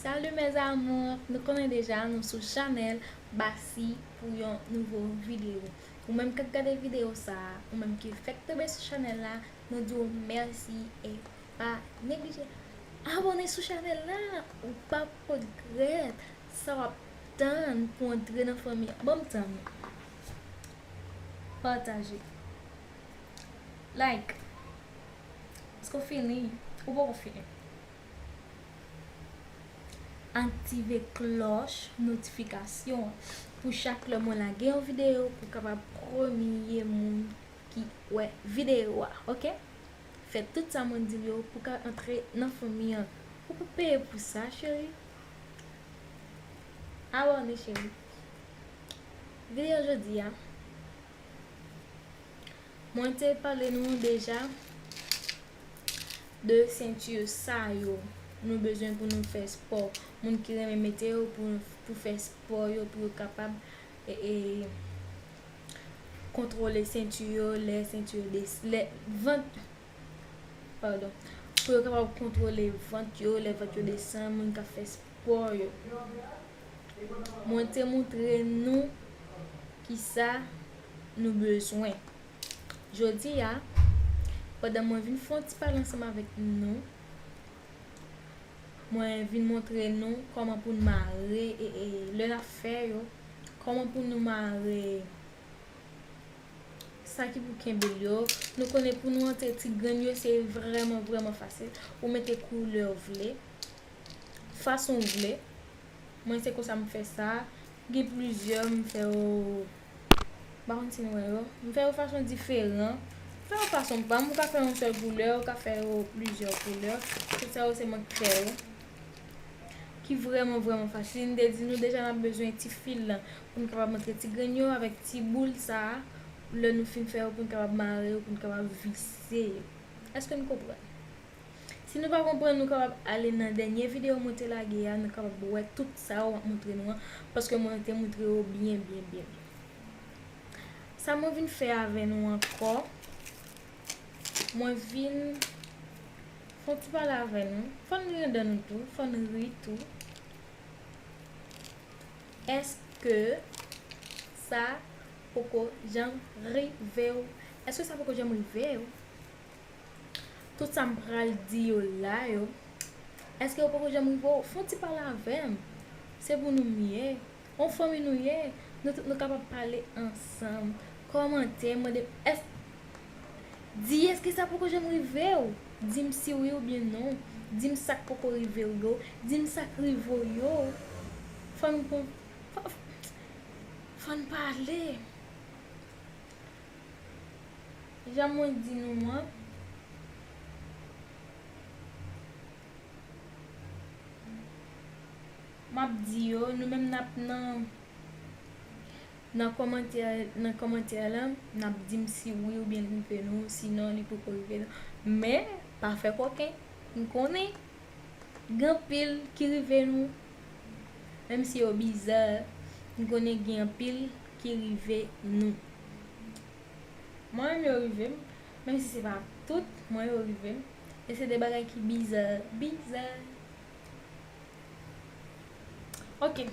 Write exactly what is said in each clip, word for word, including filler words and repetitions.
Salut mes amours, nou konnen deja nou sou chanèl Basi pou yon nouvo videyo. Ou menm k ap gade videyo sa a, ou menm ki fèk tonbe sou chanèl la, nou di w mèsi e pa neglije abòne sou chanèl la. Ou p ap regrèt sa w ap tann pou antre nan fanmi an. Ban m tan. Pataje. Like. Èske w fini? Ou poko fini. Aktive klòch notifikasyon an pou chak lè mwen lage yon videyo, pou w kapab premye moun ki wè videyo a, oke? Fè tout sa mwen di w yo pou w ka antre nan fanmi an. Ou pa peye pou sa, cheri. Abòne, cheri. Videyo jodi a, mwen te pale nou deja de senti sa yo nou bezwen pou nou fè spò. Moun ki renmen mete yo pou, pou fè spò yo, pou yo kapab, e, e, kontwole senti yo, lè senti yo des-, lè vant, padon, pou yo kapab kontwole vant yo, lè vant yo desann, moun k ap fè spò yo. Mwen te montre nou kisa nou bezwen. Jodi a, pandan mwen vin fè yon ti pale ansanm avèk nou, mwen vin montre nou kòman pou n mare, e, e, lè n ap fè yo, kòman pou nou mare sa ki pou kenbe l yo. Nou konnen pou nou antre ti grenn yo, se vrèman, vrèman fasil. Ou mete koulè w vle, fason w vle. Mwen, se konsa m fè sa. Gen plizyè, m fè yo, m pa konn si nou wè yo. M fè yo fason diferan. M fè yo fason pa m. Ou ka fè yon sèl koulè, ou ka fè yo plizyè koulè. Tout sa yo, se mwen ki fè yo. Ki vrèman, vrèman fasil. M te di nou deja n ap bezwen ti fil lan pou n kapab antre ti grenn yo avèk ti boul sa a. Lè nou fin fè yo, pou n kapab mare yo, pou n kapab vise yo. Èske n konprann? Si nou pa konprann, nou kapab ale nan dènye videyo mwen te lage a, nou kapab wè tout sa yo m ap montre nou an, paske mwen te montre yo byen, byen, byen, byen. Sa mwen vin fè avè nou ankò, mwen vin fè yon ti pale avè nou. Fò n griyen dan nou tou, fò n ri tou. Èske sa poko janm rive w? Èske sa poko janm rive w? Tout sa m pral di yo la yo, èske yo poko janm rive w? Fè yon ti pale avè m. Se pou nou m ye. On fanmi nou ye. Nou tout nou kapab pale ansanm. Kòmante, mande, èske, di èske sa poko janm rive w? Di m si wi oubyen non. Di m sa k poko rive w yo. Di m sa k rive w yo. Fò n kon-, fò, fò n pale. Jan mwen di nou an, m ap di yo, nou menm n ap nan, nan kòmantè, nan kòmantè la, n ap di m si wi oubyen l rive nou, sinon li poko rive nou. Men, pa fè koken, m konnen. Gen anpil ki rive nou, menm si yo biza, m konnen gen anpil ki rive nou. Mwen menm yo rive m, menm si se pa tout mwen yo rive m. E se de bagay ki biza, biza. Oke.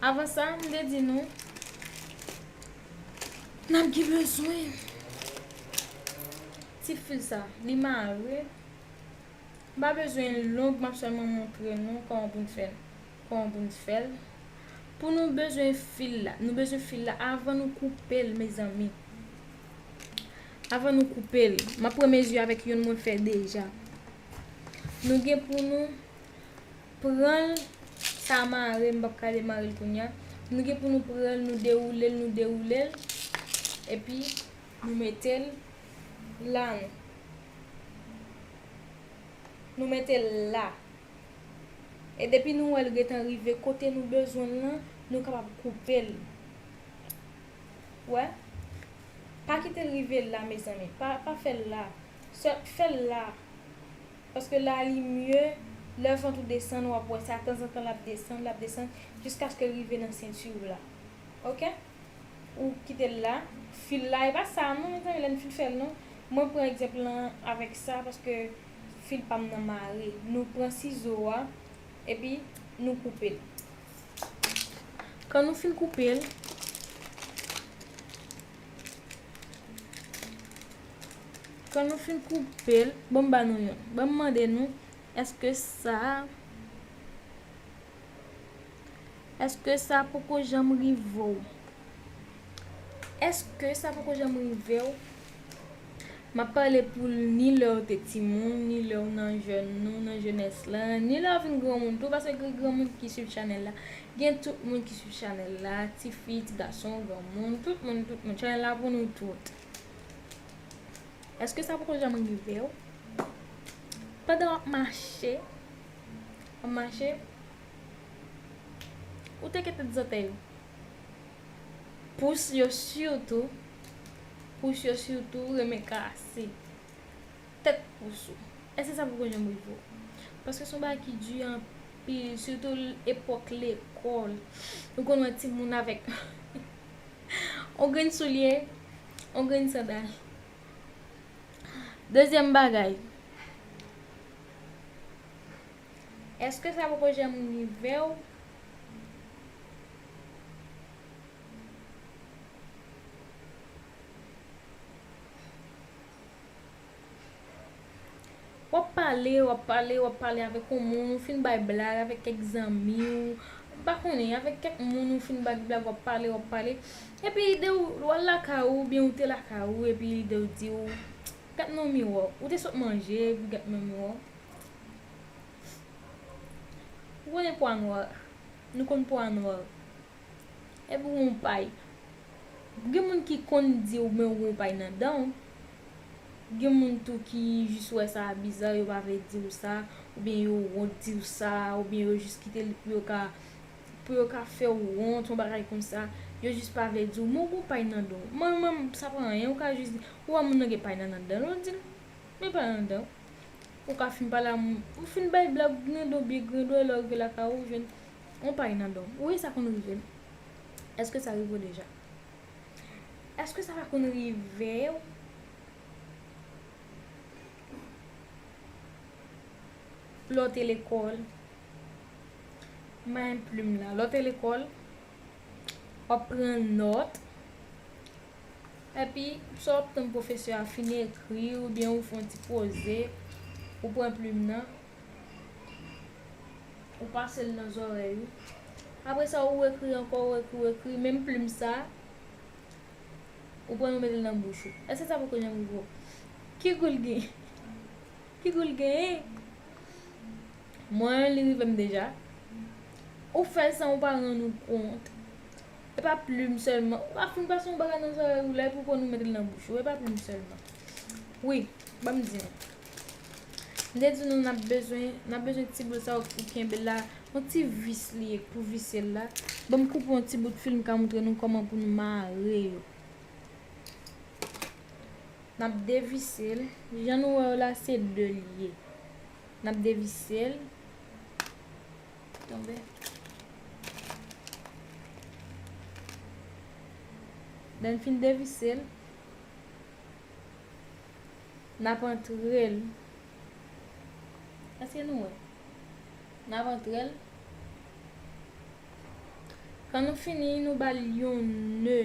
Avan sa, m te di nou, n ap gen bezwen ti fil sa, li mare. M pa bezwen l long, m ap sèlman montre nou kòman pou n fè l. Kòman pou n fè l. Pou nou bezwen fil la, nou bezwen fil la avan nou koupe l, mezanmi. Avan nou koupe l, m ap pran mezi avèk youn mwen fè deja. Nou gen pou nou pran l, sa mare, m p ap ka demare l kounye a. Nou gen pou nou pran l, nou dewoule l, nou dewoule l. Epi, nou mete l la, nou. Nou mete l la. E depi nou wè l gentan rive kote nou bezwen l lan, nou kapab koupe l. Wè? Pa kite l rive la, mezanmi. Pa, pa fè l la. Sè, fè l la. Paske la, li mye. Lè vant ou desann, w ap wè sa. Tanzantan, l ap desann, l ap desann, jiskaske l rive nan senti w la. Oke? Ou kite l la. Fil la, e pa sa non, mezanmi, lè n fin fè l non. Mwen pran egzanp lan avèk sa, paske fil pa m nan mare. Nou pran sizo a, Epi nou koupe l. Kan nou fin koupe l, kan nou fin koupe l, ban m ba nou yon. Ban m mande nou, èske sa, èske sa poko janm rive w? Èske sa poko janm rive w? M ap pale pou ni lè w te timoun, ni lè w nan jèn ou, nan jenès la, ni lè w vin granmoun tou, paske gen granmoun ki swiv chanèl la. Gen tout moun ki swiv chanèl la, tifi, ti gason, granmoun, tout moun, tout moun. Chanèl la pou nou tout. Èske sa poko janm rive w? Pandan w ap mache, w ap mache, ou teke tèt zòtèy ou. Pous yo sitou, pous yo sitou renmen kase. Tèt pous ou. Èske sa poko janm rive w? Paske se yon bagay ki di anpil, sitou l-, epòk lekòl. Ou konn wè timoun avèk yon grenn soulye, yon grenn sandal. Dezyèm bagay, èske sa poko janm rive w? W ap pale, w ap pale, w ap pale avèk yon moun, ou fin bay blag avèk kèk zanmi w, m pa konnen, avèk kèk moun ou fin bay blag, w ap pale, w ap pale. Epi lide w, w al lakay ou, oubyen ou te lakay ou, epi lide w di w, gad nan miwa, ou te sot manje, epi gad nan miwa. Ou konnen pwa nwa, nou konn pwa nwa. Epi w yon pay. Gen moun ki konn di w, men w yon pay nan dan w. Gen moun tou ki jis wè sa biza, yo pa vle di w sa, oubyen yo wont di w sa, oubyen yo jis kite l pou yo ka, pou yo ka fè w wont, yon bagay konsa. Yo jis pa vle di w, men w yon pay nan dan w. Mwen menm, sa pa anyen, ou ka jis di, ou wè moun nan gen pay nan, nan dan l, ou di l, men pay nan dan w. Ou ka fin pale a moun, ou fin bay blag, grendon byen grendon, lè w rive lakay ou, ou jwenn yon pay nan dan w. Wi, sa konn rive m. Èske sa rive w deja? Èske sa pa konn rive w? Lè w te lekòl, m a yon plim la. Lè w te lekòl, w ap pran nòt. Epi, sa w ap tann pwofesè a fin ekri, oubyen ou fè yon ti poze, ou pran plim nan, ou pase l nan zòrèy ou. Apre sa, ou ekri ankò, ou ekri, ou ekri, menm plim sa, ou pran l, ou mete l nan bouch ou. Èske sa poko janm rive w? Ki gou l gen? Ki gou l genyen? Mwen, li rive m deja. Ou fè l san ou pa rann ou kont. E pa plim sèlman. Ou ka fin pase yon bagay nan zòrèy ou la, epi ou pran ou mete l nan bouch ou. E pa plim sèlman. Wi, ban m di nou. M te di nou n ap bezwen, n ap bezwen ti boul sa ou kenbe la. Yon ti vis li ye pou vise l la. Ban m koupe yon ti bout fil, m ka montre nou kòman pou nou mare yo. N ap devise l. Jan nou wè yo la, se de l ye. N ap devise l. Tonbe. Lè n fin devise l, n ap antre l. Èske nou wè? N ap antre l. Kan nou fini, nou ba l yon ne.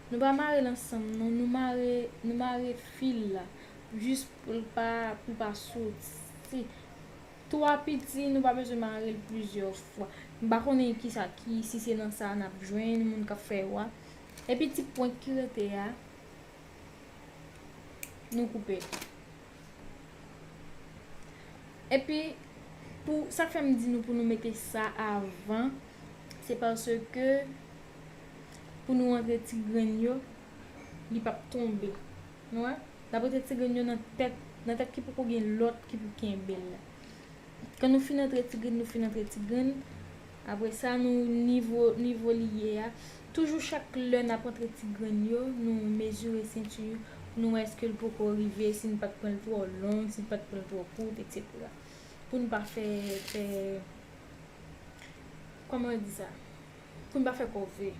Nou pa mare l ansanm, non. Nou mare, nou mare fil la. Jis pou l pa, pou l pa soti. Twa piti, nou pa bezwen mare l plizyè fwa. M pa konnen kisa ki, si se nan sa a n ap jwenn moun k ap fè yo a. Epi ti pwent ki rete a, nou koupe l. Epi, pou, sa k fè m di nou pou nou mete sa avan, se paske pou nou antre ti grenn yo, li p ap tonbe. Nou wè? N ap antre ti grenn yo nan tèt, nan tèt ki poko gen lòt ki pou kenbe l la. Kan nou fin antre ti grenn, nou fin antre ti grenn. Apre sa, nou nivo, nivo li ye a. Toujou chak lè n ap antre ti grenn yo, nou mezire senti nou, nou wè èske l poko rive, si n pa t pran l twò long, si n pa t pran l twò kout, etsetera. Pou n pa fè, fè, kòman yo di sa? Pou n pa fè kòve.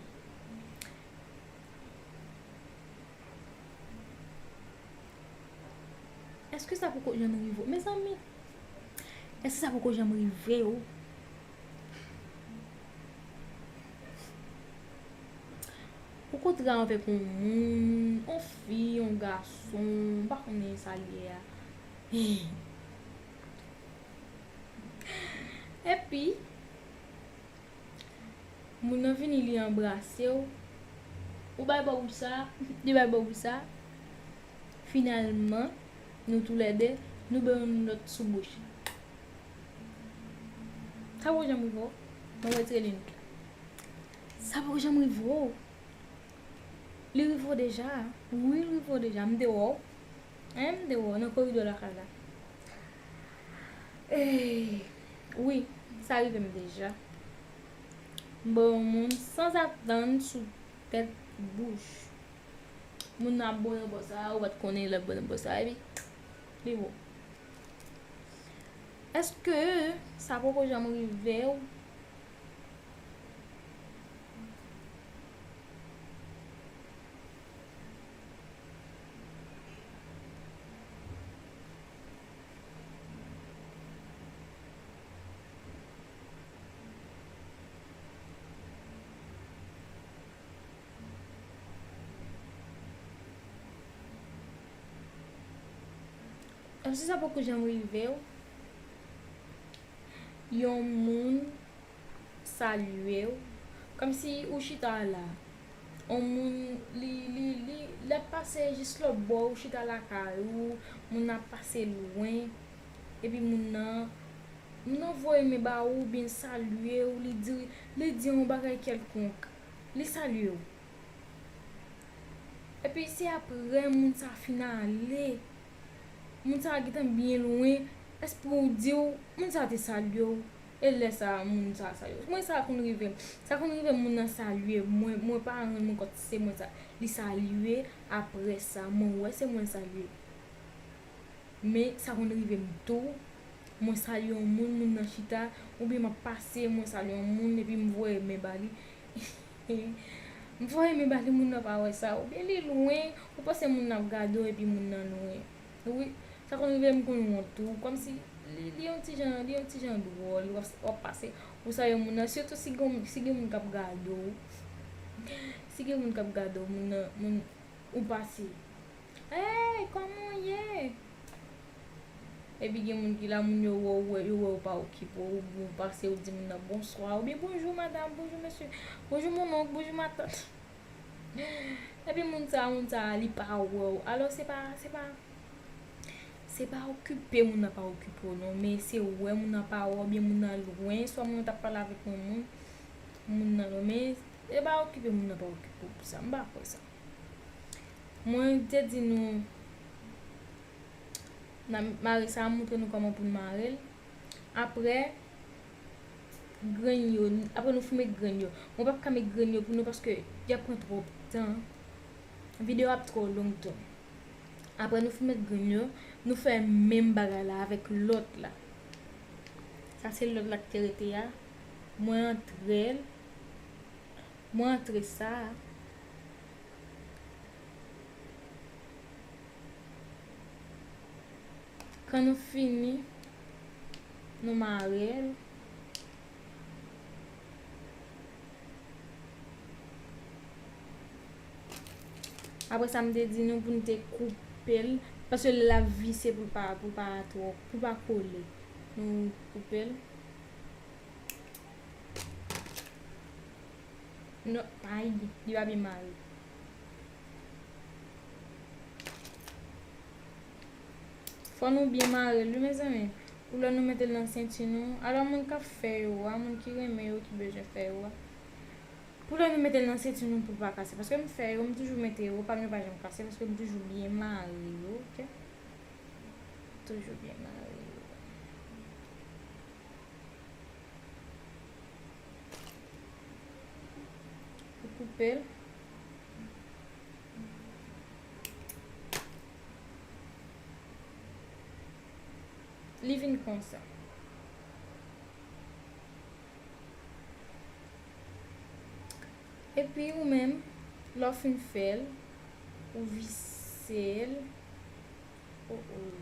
Èske sa poko janm rive w? Mezanmi, èske sa poko janm rive w? Kontre avèk yon moun, yon fi, yon gason, m pa konnen sa l ye a. Epi, moun nan vini, li anbrase w. Ou bay bòbou sa, li bay bòbou sa. Finalman, nou toulède, nou bay youn lòt sou bouch. Sa poko janm rive w? Mwen retire linèt la. Sa poko janm rive w? Li rive w deja? Wi, li rive w deja. M te wè w. Hein, m te wè w nan koridò lakay la. Eh, wi, sa rive m deja. M bay yon moun sanzatann sou tèt bouch. Moun nan ap bò nan bò sa, ou pa t konnen l ap bò nan bò sa, epi li bo. Èske sa poko janm rive w? Èske sa poko janm rive w? Yon moun salye w, kòmsi ou chita la, yon moun, li, li, li, l ap pase jis lòt bò, ou chita lakay ou, moun nan ap pase lwen, epi moun nan, moun nan voye men ba ou, oubyen l salye w, li di, li di yon bagay kèlkonk, li salye w. Epi se apre moun sa fin ale, moun sa gentan byen lwen, èske pou w di w, moun sa te salye w, e lè sa a, moun sa salye w. Mwen, sa konn rive m. Sa konn rive m, moun nan salye m, mwen, mwen pa rann mwen kont se mwen sa, li salye, apre sa, mwen wè se mwen l salye. Men sa konn rive m tou, mwen salye yon moun, moun nan chita, oubyen m ap pase, mwen salye yon moun, epi m voye men ba li. M voye men ba li, moun nan pa wè sa, oubyen li lwen, ou panse moun nan ap gade w, epi moun nan lwen. Wi, sa konn rive m konn wont tou, kòmsi li, li yon ti jan, li yon ti jan dwòl, w ap, w ap pase, ou salye moun nan, sitou si gen, si gen moun k ap gade w, si gen moun k ap gade w, moun nan, moun, ou pase. Hey, kòman w ye? Epi gen moun ki la, moun yo wè w, yo wè w pa okipe w, ou bon pase, ou di moun nan bonswa, oubyen bonjou madanm, bonjou mesye, bonjou mon onk, bonjou matant. Epi moun sa, moun sa, li pa wè w. Alò, se pa, se pa, se pa okipe moun nan pa okipe w, non, men se wè moun nan pa wè w, oubyen moun nan lwen, swa moun nan t ap pale avèk yon moun, moun nan lwen, men e pa okipe moun nan pa okipe w pou sa, m pa kwè sa. Mwen te di nou, n a mare sa, m montre nou kòman pou n mare l. Apre, grenn yo, apre nou fin met grenn yo. Mwen p ap ka met grenn yo pou nou paske y ap pran twòp tan. Videyo ap twò long tou. Apre nou fin met grenn yo, nou fè menm bagay la avèk lòt la. Sa se lòt la ki te rete a. Mwen antre l. Mwen antre sa a. Kan nou fini, nou mare l. Apre sa, m te di nou pou n te koupe l, paske l ap vise pou l pa, pou l pa twò, pou l pa kole. Nou koupe l. Non, ay, li pa byen mare. Fò nou byen mare l, wi, mezanmi. Pou lè nou mete l nan senti nou. Alò, moun k ap fè yo a, moun ki renmen yo, ki bezwen fè yo a. Pou lè nou mete l nan senti nou pou l pa kase. Paske m fè yo, m toujou mete yo, pa m yo pa janm kase, paske m toujou byen mare yo, oke? Toujou byen mare yo. Ou koupe l. Li vin konsa. Epi ou menm, lè w fin fè l, ou vise l. Oh, oh.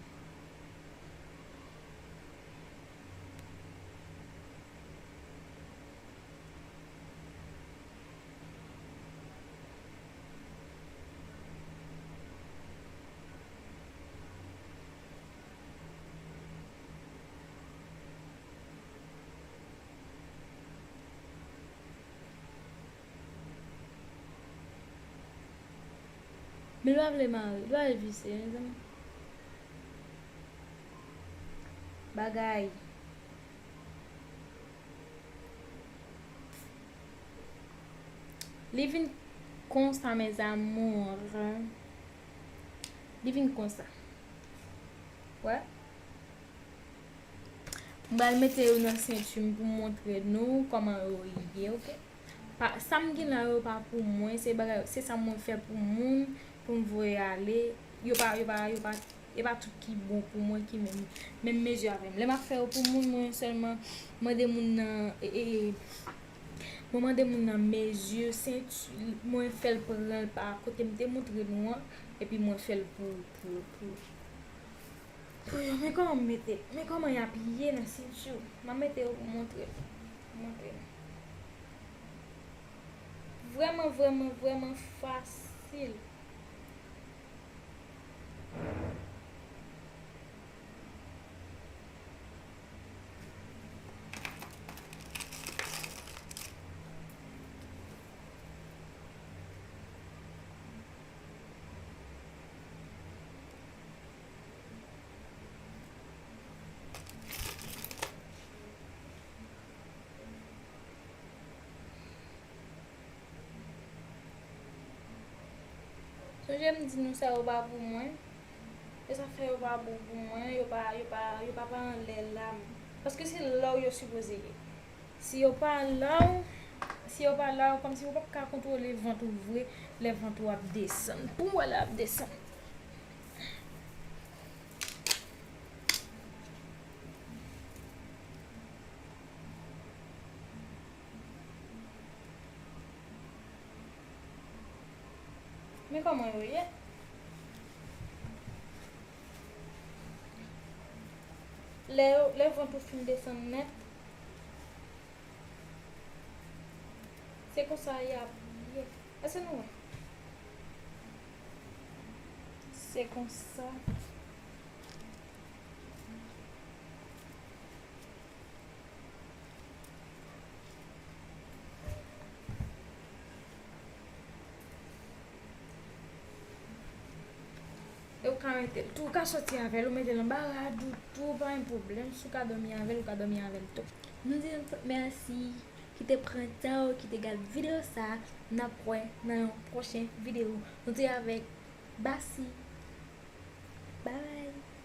Men l pa vle mare, l pa vle vise, mezanmi. Bagay. Li vin konsa, mes amours. Li vin konsa. Wè. M pral mete yo nan senti m pou m montre nou kòman yo ye, oke? Pa, sa m gen la yo pa pou mwen, se bagay, se sa mwen fè pou moun, pou m voye ale. Yo pa, yo pa, yo pa, e pa tout ki bon pou mwen, ki menm, menm mezi avè m. Lè m ap fè yo pou moun, mwen sèlman mande moun nan, e, e, mwen mande moun nan mezi senti, mwen fè l pran l pa kote m te montre nou an, epi mwen fè l pou, pou, pou, pou yo. Men kòman m mete, men kòman y ap ye nan senti w. M ap mete yo pou montre, pou montre nou. Vrèman, vrèman, vrèman fasil. Sonje m di nou sa yo pa pou mwen. E sa fè yo pa bon pou mwen, yo pa, yo pa, yo pa, pa anlè la m. Paske se la w yo sipoze ye. Si yo pa la w, si yo pa la w, kòmsi ou p ap ka kontwole vant ou vre, lè vant ou ap desann. Pou w wè lè ap desann. Men kòman yo ye? Lè yo, lè vant ou fin desann nèt, se konsa y ap ye. Èske nou wè? Se konsa. E ou ka mete l tou, ou ka soti avè l, ou mete l anba rad ou tou, pa gen pwoblèm. Si w ka dòmi avè l, ou ka dòmi avè l tou. Nou di nou tout mèsi ki te pran tan yo, ki te gad videyo sa. N ap wè nan yon pwochen videyo. Nou te avèk Basi. Bye.